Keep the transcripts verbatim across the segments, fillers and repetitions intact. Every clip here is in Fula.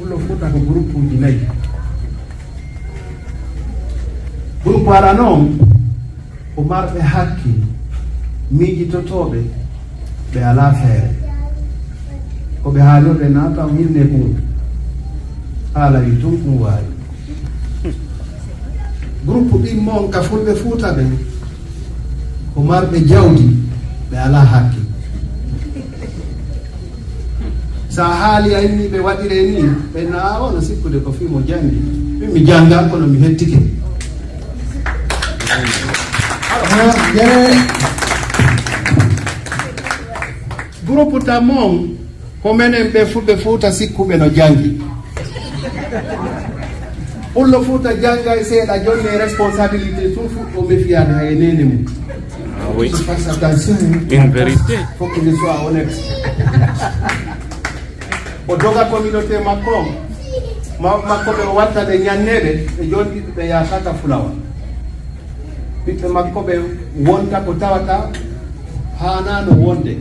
Pullo Fuuta ko groupe uji nayi. Groupe ara noon ko marɓe hakkil, miijitotooɓe, ɓe alaa feere. Ko ɓe haalirde naata o hinne ɗum. Haala wi tun ɗum waawi. Groupe ɓimmo on ka fulɓe Fuuta ɓen ko marɓe jawdi, ɓe alaa hakkil. Sa haali a inni ɓe waɗire ni, ɓe naa ono sikkude ko fii mo janngi. Min mi jannga kono mi hettike. Groupe tammo on ko menen ɓe fulɓe Fuuta sikkuɓe no janngi. Pullo Fuuta jannga e seeɗa jonni e responsabilité tun fuɗɗo mefiyaade hay e neene mum. Ah oui. Faut faire attention. Une vérité. Faut que je sois honnête. O doga communauté makko on. Mawɓe makko ɓe o watta ɓe ñanneeɓe ɓe jooni ɓiɓɓe ɓe yaataka fulawa. Ɓiɓɓe makko ɓe wonta ko tawata haanaano wonde.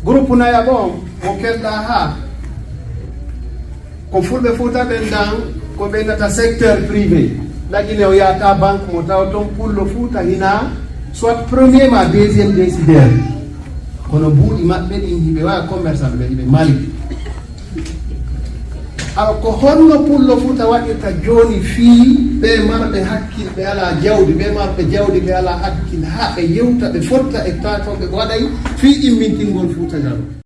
Groupe nayaɓo on mo kelɗa haa ko fulɓe Fuuta ɓen dan ko ɓe nata secteur privé. Lagine o yaata banque mo tawa ton pullo Fuuta hina soit premier ma deuxième décideur. Kono buuɗi maɓɓe ɗin hiɓe wawa commerçant ɓe hiɓe mari. Awa ko honno pullo Fuuta waɗirta jooni fii ɓe marɓe hakkil ɓe alaa jawdi, ɓe marɓe jawdi ɓe alaa hakkil, haa ɓe yewta ɓe fotta e taatooɓe ɓe waɗay fii immintingol Fuuta Jaloo?